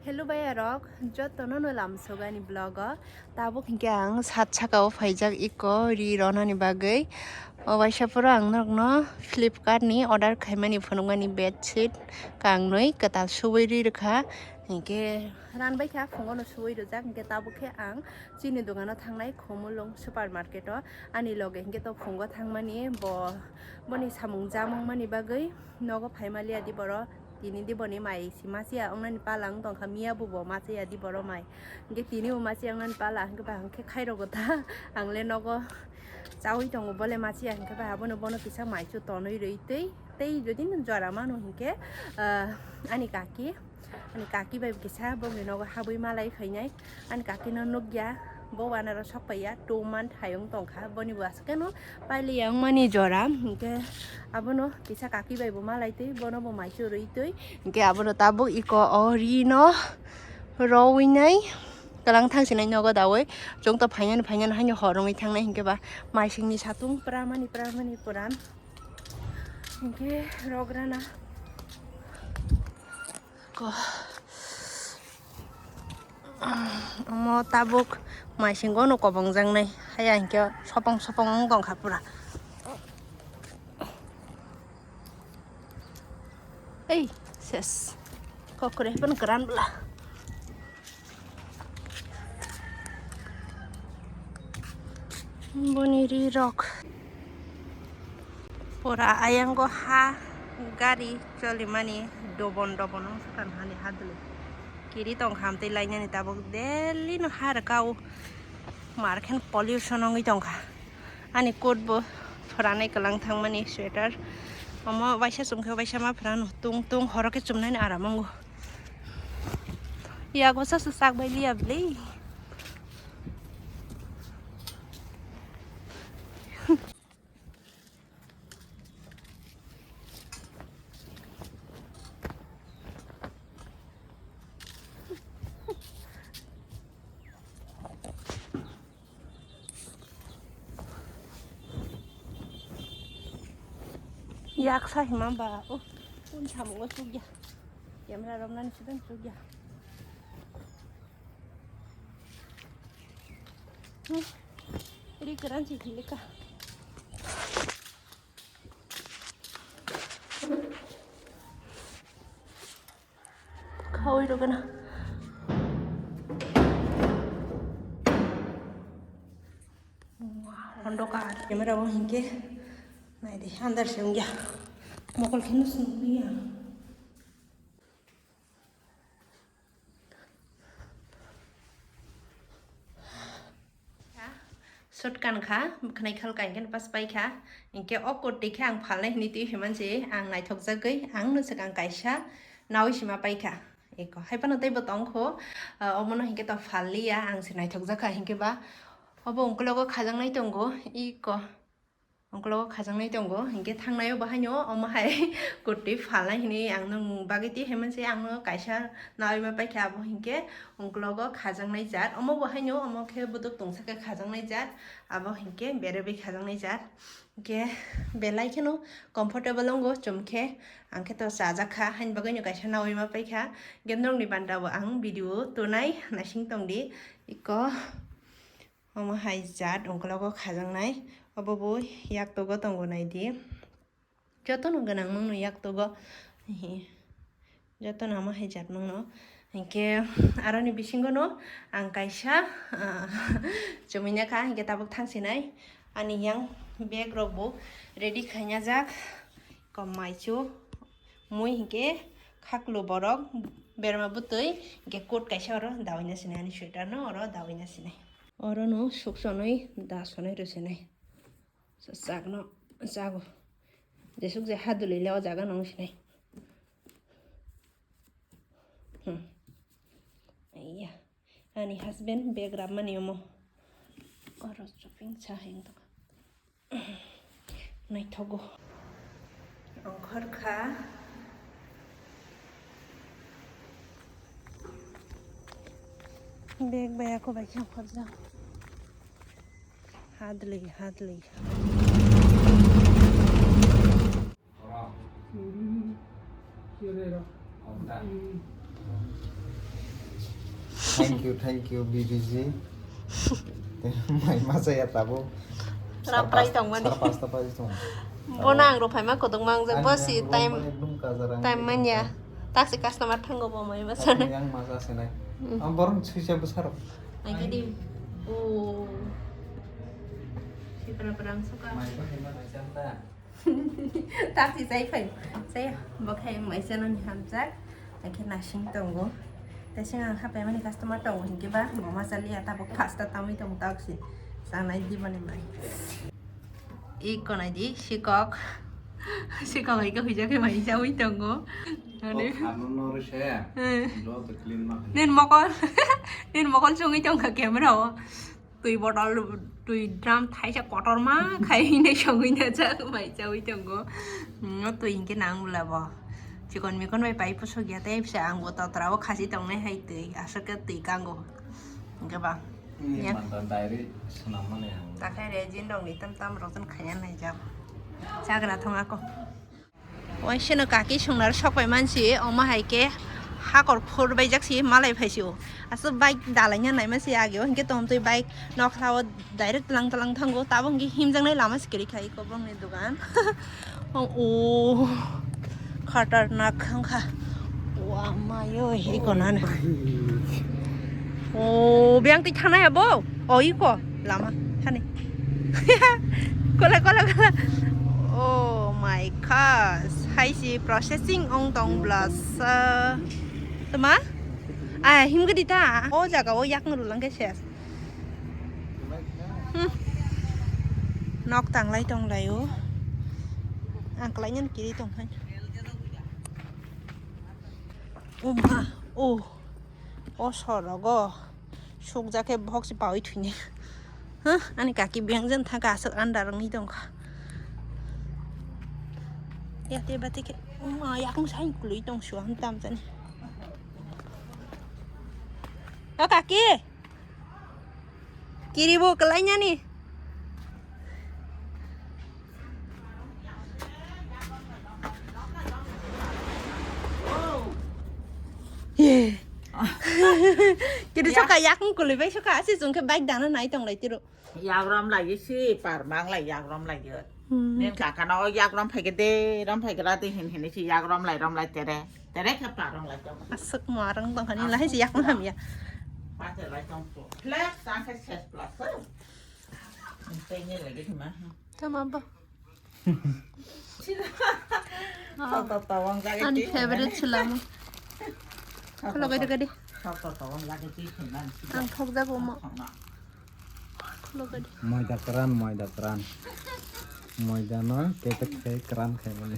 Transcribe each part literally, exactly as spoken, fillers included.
Hello bhaiya rok, jotono no lamsogani vlog o. Tabuk hinkhe ang sat saka o phaijak iko ri ronani bagwi. O waisa phuru ang norokno Flipkart ni order khaimani phunukmani bedsheet kangnwi kwtal subui ri rwkha. Hinkhe ran baikha phungo no subui rwjak, hinkhe tabuk khe ang chini dogano thangnai Khumulwng supermarket o ani loge hinkhe to phungo thangmani bo boni samung jamung mani bagwi nogo phaimaliya di boro. Tini di boni mai si machiya wngnani pala wng tongkha, miya bo bo machiya di boro mai. Hinkhe tini bo machiya wngnani pala hinkhe ba hinkhe khairogwi ta ang le nogo chaui tongo, bole machiya hinkhe ba abono bono kisa maichu tonwi rwi tei tei jodi no jora mano hinkhe, ah, ani kaki, ani kaki bai kisa bongni nogo habwi malai phainai. Ani kaki no nukya, bo wanaro sok paiya, two month hai wng tongkha, boni bo aswk khe no pailiya wngmani jora, hinkhe abono kisa kaki bai bo malai twi, bono bo maichu rwi twi, hinkhe abono tabuk iko o ri no rowinai, kwlang thangsinai nogo daui, chwng to phainani phainani haino hor wngwi thangnai, hinkhe ba maisingni satung pramani pramani pura, hinkhe rograna. Ko. Omo tabuk maisingo no kobongjaknai. Haya hinkhe sopong sopong wng tongkha pura. Ei, ses. Kokore pun keran bela. Boni ri rok. Pura ayango ha gari cholimani dobon dobon wng swkang hani ha dolo. Kiri tong kha amtwi lainani tabuk daily no ha rwkha o. Mar khe pollution wngwi tong kha. Ani coat bo phuranai kwlang thangmani sweater. Omo waisa chum khe waisa ma phurano. Tung tung horo khe chumnani aram wngo. Yago sa sa sak bai liya bli. Yaksa hima ba, oh, pun samungo sugya. Camera romnani sudan sugya. Hmm. Ri keran si hilika. Khawi rogana. Rondo ka camera bo hinkhe nai di andar se wngya. Mokol kheno swnukliya. Sot kan kha, khwnai khal kain khe pas pai kha. Hinkhe o kurti khe ang phalnai hwnwi twi himani se ang naithokjagwi ang no swkang kaisa naui sima pai kha. Eko hai phano teibo tong kho, ah, omono hinkhe to phal liya, ang se naithokjak kha hinkhe ba obo ungkologo khajaknai tongo, iko. Ungkologo khajaknai tongo, hinkhe thangnaio bo haino omo hai kurti phalnai hinwi ang nung bagwi twi haimanse ang no kaisa naui ma paikha, abo hinkhe ungkologo khajaknai jaat. Omo bo haino omo khe bwdwk tongsa khe khajaknai jaat, abo hinkhe berwi khajaknai jaat. Hinkhe belai kheno comfortable wngo chum khe, ang khe to chajak kha, haini bagwi no kaisa naui ma paikha. Hinkhe norokni banda bo ang video tunai naising tongdi, iko. Omo hai jaat ungkologo khajaknai, obo bo yaktogo tongo naidi. Jotono gwnang mangno yaktogo, jotono omo hai jaat mangno. Hinkhe aroni bisingono ang kaisa, ah, chumui nakha, hinkhe tabuk thangsinai. Ani yang bag rok bo ready khaina jak, kom maichu, mui hinkhe khaklo borok berma bwtwi, hinkhe coat kaisa oro dawina sinai, ani sweater no oro dawina sinai. Oro no suksonwi da sonwi rwsinai. Sa-, sakno chago. Jesuk je hadulile o jaga nung sinai. Hmm. Iya. Ani husband bag rapmani omo. Oro shopping cha hai wng tongkha. Naithogo. Ongkhor kha. Bag bai ako bai khe ongkhorjak. Hadlwi, hadlwi. Hmm. Kere ra. Hmm. Thank you, thank you, B B G. Mai masa ya tabo. Raprai tongmani. Sar pasta pai tong. Bono ang ruphaima kodok mangjak, ani bo si yang time, ruphaima ekdom kajarang time ekdom manya. Kajarang. Taksi customer thango bo mai masa. Taksi yang masa senai. Hmm. Ang borong suisa besar. Ai gidi. Oh. Si perang-perang suka. Mai pakai mana janda? Taksi chai phai. Chai bo khai maisa nani hamjak. Akhe nasing tongo. Tasing ang hapaimani customer tongo hinkhe ba bo ma chaliya tabuk pasta tamwi tongo taksi. Chanai di bani mai. Iko nai di sikok. Sikok hai khe huijak khe mai chawi tongo. Ani. Ano nori se. Eh. Joto clean ma khai. Nin mokol. Nin mokol chungwi tongkha camera o. Twi botol, twi drum thaisa kotorma khai hwnwi songwi na jak mai chawi tongo. No twi hinkhe nang bwla bo. Chikon mikon bai pai pusuk ya tei bisa ang bo totra o khasi tongnai hai twi. Aswk khe twi kango. Hinkhe ba. Ni ya. Manta diary swnam mani ang. Takhai re jin rok ni tam tam rok jon khaiya nai jak. Chagra thong ako. Waisano kaki songnar sokpai mansi, omo hai khe hakor phur baijak si malai phaisio. Aswk bike dalaina naima si ageo, hinkhe tongtwi bike nokhlao direct tlang tlang thango, tabuk hinkhe himjaknai lama si kwrwi kha iko bongni dogan. O khatarnak wngkha. Wa mayo iko nani. O biyang twi thanai abo. O iko lama thani. Kola kola kola. Oh my gosh. Hai si processing ong tong blasa. Tama? Ah, him gadi ta. O jaga o yak nguru lang ke ses. Hmm. Nok tang lai tong lai o. Ang klai nyan kiri tong hai. O ma. O. O sorogo sukjak khe bohok se paui thwini. Huh? Ani kaki biyang jen thangkha aswk andar wngwi tongkha. Yate bati khe ma yakung sai kwlwi tong suang tam jani. O kaki. Kiribo kwlainani. Ye. Kiri soka yakung kului bai soka asi jung khe bike dana nai tong lai tiro. Yagram lai si par mang lai yagram lai. Hmm. Nen kaka no yagram phai de ram phai gra de hin hin si yagram lai ram lai tere. Tere khe parong lai tong. Aswk marang tong khani lai si yakung ham ya. Pate lai tong. Flex ang khe ses plus. Tama ba. Ani favorite chwla mo. Kholo gadi gadi. Ang thok jago mo. Kholo gadi. Moida kran, moida kran. Moida no ketek khai kran khai mani.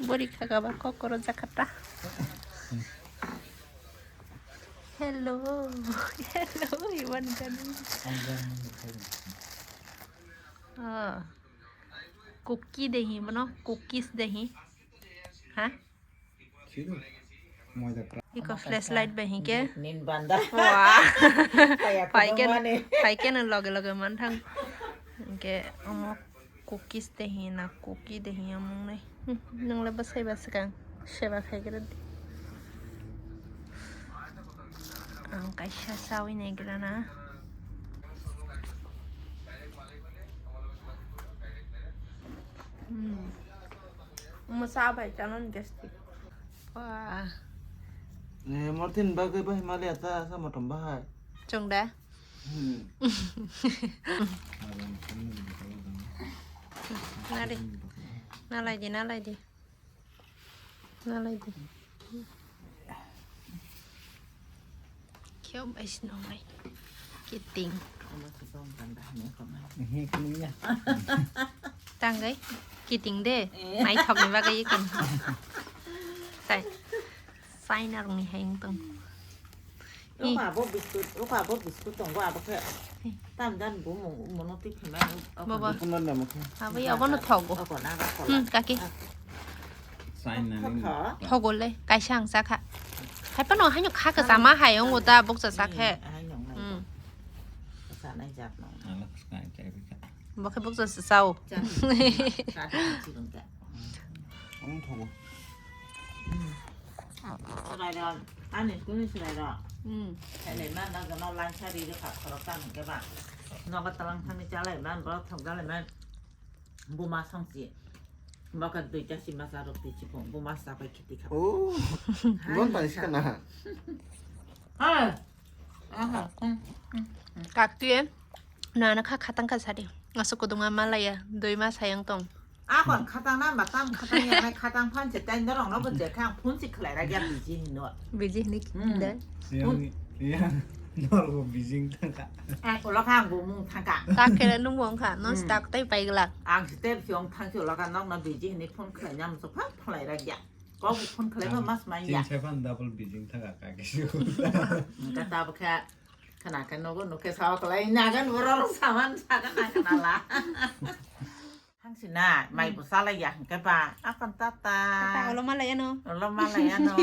Bori khaga ba kokoro jakata. Hello. Hello, Iwan Gani. Ah. Cookie dehi, mano cookies dehi. Ha? Iko flashlight bai hinkhe. Nin banda. Wah. Kaya phai khe, mane. Phai khe no loge loge manthang. Hinkhe omo. Cookies de hina, cookie de hina mung nai. Hmm, nung le bwsai ba swkang seba khai gra di. Ang kaisa chawi nai gra na. Hmm. Omo cha bai chana ni gastric. Wah. Eh, mortin bagwi bai mali ata asa motom bahai. Chwng da? Hmm. Nadi. Nalai di, nalai di. Nalai di. Kyo bai sinong lai. Kiting. Tanggai. Kiting de. Eh. Mai thok ni bagai ikin. Sai. Sai narung ni hai tong. Rokha abo biscuit, rokha abo biscuit tongo, abo khe tam dan bo mo-, mono twi phema. Bobo. Abo ya bono thogo. Oko na ba kola. Hmm, kaki. Sain na ni. Thogo le, kaisa ang chakha. Hai pano haino kha ka chama hai ongo ta boksa chakhe. Hmm. Sa nai jat no. Ala khuskai chai bika. Bokhe boksa sa sao. Sa. Sa ta chirung ta. Wng thogo. Chwrairok, ani kunu chwrairok. Hmm. Khailai man, no jono langsa ri rwkha khorok tang hwnkhe ba. Nogo talang thangni chalai man, borok thok jalai man. Buma songsi. Boka duita si masa rok ti chikung. Buma sabai khiti kha. Oh. Hai, gon tang sa. Sikana. Ah. Aha. Hmm, hmm, hmm. Kakti, nana kha khatang kha sadi. Asuk kudunga malaya, dui ma sayang tong. Akon khatang na matam khatang ya nai khatang phan se tai norong no bo je khang phun si khlai ra ya biji hino. Biji hini. Hmm. De. Yang, yang, norok bijing thangka. Ang ulo khang bo mung thangka. Tak khe nung bo wngkha, no Hmm. Stak tai pai glak. Ang step si ong thang si ulo kha nok no biji hini phun khlai nyam so phan khlai ra ya. Kok phun khlai ba mas mai ya. Chini sepan double bijing thangka ka kisu. Kata bkha. Khana khe nogo nukhe sao kwlai nagan borok saman sagan na khnala. Thangsi na mai bo chalai ya hwnkhe ba akon tata. Tata, olo malai ano. Olo malai ano.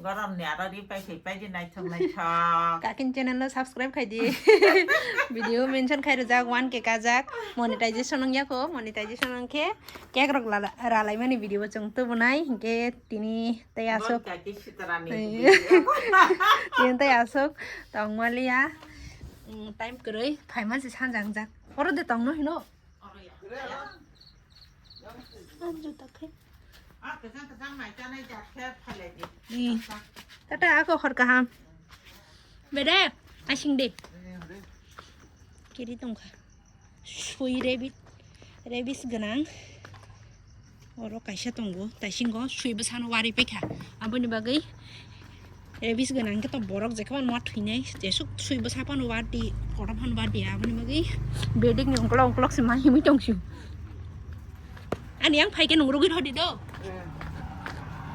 Gorom ni aro ri pai thai pai di naithok naithok. Kakin channel no subscribe khai di. Video mention khai rwjak one K kajak. Monetization wng ya kho, monetization wng khe cake rok lala-, ralai mani video bo chwng tubunai hwnkhe tini tei aswk. Gon kaki sitarani. Ai. Video. Tini tei aswk tong maliya. Mm, time kwrwi phaima se sanjak jak. Oro de tong no hino. Oro ya. Ang juta khai. Ah, kwchang kwchang mai chanai jak khe phalai di. Ni. Tata ako hor kaham. Bede, asing de. Kiri tongkha. Sui rabbit, rabies gwnang. Oro kaisa tongo, taisingo sui bwsano wari paikha. Aboni bagwi rabies gwnang khe to borok jekhe mano thwinai, jesuk sui bwsa phano wardi, kotor phano wardi. Aboni bagwi bedekni ongkolok ongkolok se ma himwi tongsio. Ani yang phaikhe nung rugwi rw di do.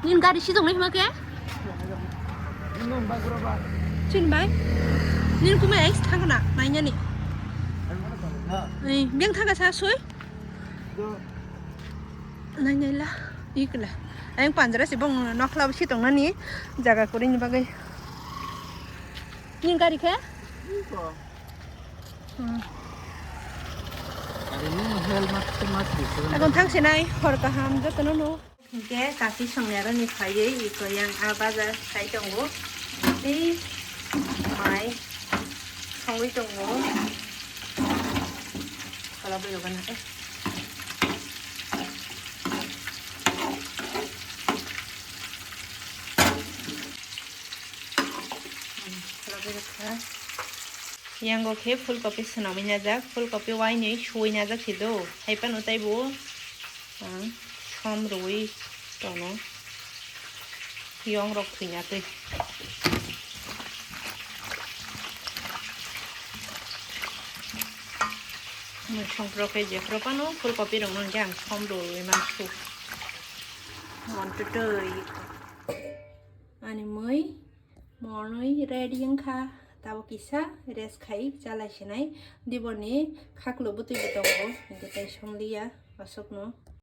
Nin gari si tongnai hima khe? Nin bai? Nin kumai ais thangna nainani. Ei, beng thangka sa sui? Nainai la, ikla. Ayang panjara si bong nokla si tongnani jaga kuring bagwi. Nin gari khe? Hmm. Akon thang sinai hor kaham jotono no. Hingke kaki songyarani phaiwi iko yang a bazar khai tongo. Tei mai songwi tongo. Kala bwrwi rok gana, eh. Kala bwrwi rok kha. Yango khe phulkopi swnamwi najak, phulkopi wainwi suwi najak si do. Hai phano teibo, ah, som rwwi tono. Yong rok thwina twi. Mui songpro khe jephru phano phulkopi rokno hwnkhe ang som rwwi mansu. Mon twtwi. Ani mui monwi ready wngkha, tabuk kisa rest khai chalai sinai. Diboni khaklo bwtwi bo tongo, hwnkhe tei somliya aswkno.